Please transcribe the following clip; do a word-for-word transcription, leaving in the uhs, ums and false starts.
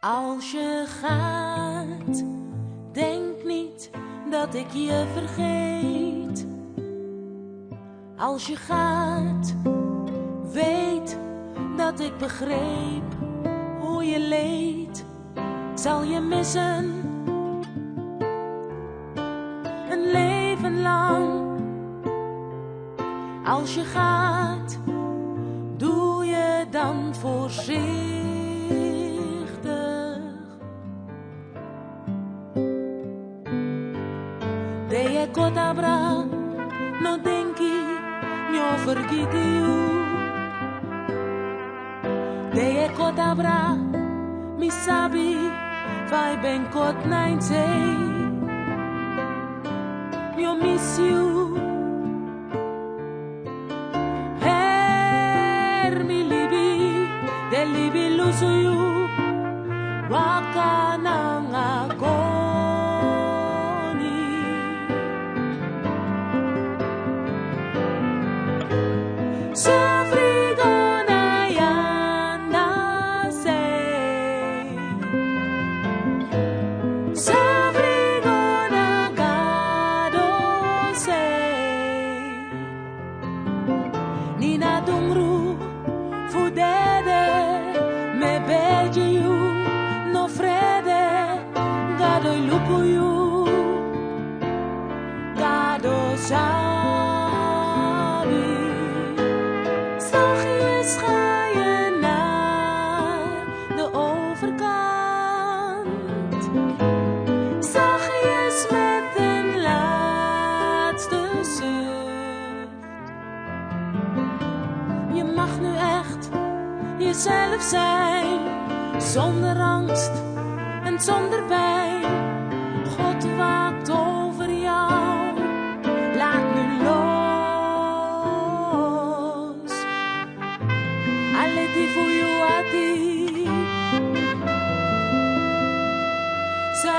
Als je gaat, denk niet dat ik je vergeet. Als je gaat, weet dat ik begreep hoe je leed. Ik zal je missen, een leven lang. Als je gaat, doe je dan voorzichtig. Te yu e koti abra, no denki mi o fergiti yu. Te yu e koti abra, mi sabi fa yu ben koti na ini sei. Mi o misi yu. Heri mi libi, den libi lusu yu. Waka nanga koni. Sufri go na yanda sei. Sufri go na Gado sei. Ni na dungru fu dede mi e begi yu, no frede, Gado e luku yu. Gado sabi. Zachtjes ga je naar de overkant. Zachtjes met een laatste zucht. Je mag nu echt jezelf zijn, zonder angst en zonder pijn. God waakt over jou, laat nu los. A leti fu yu ati. Sa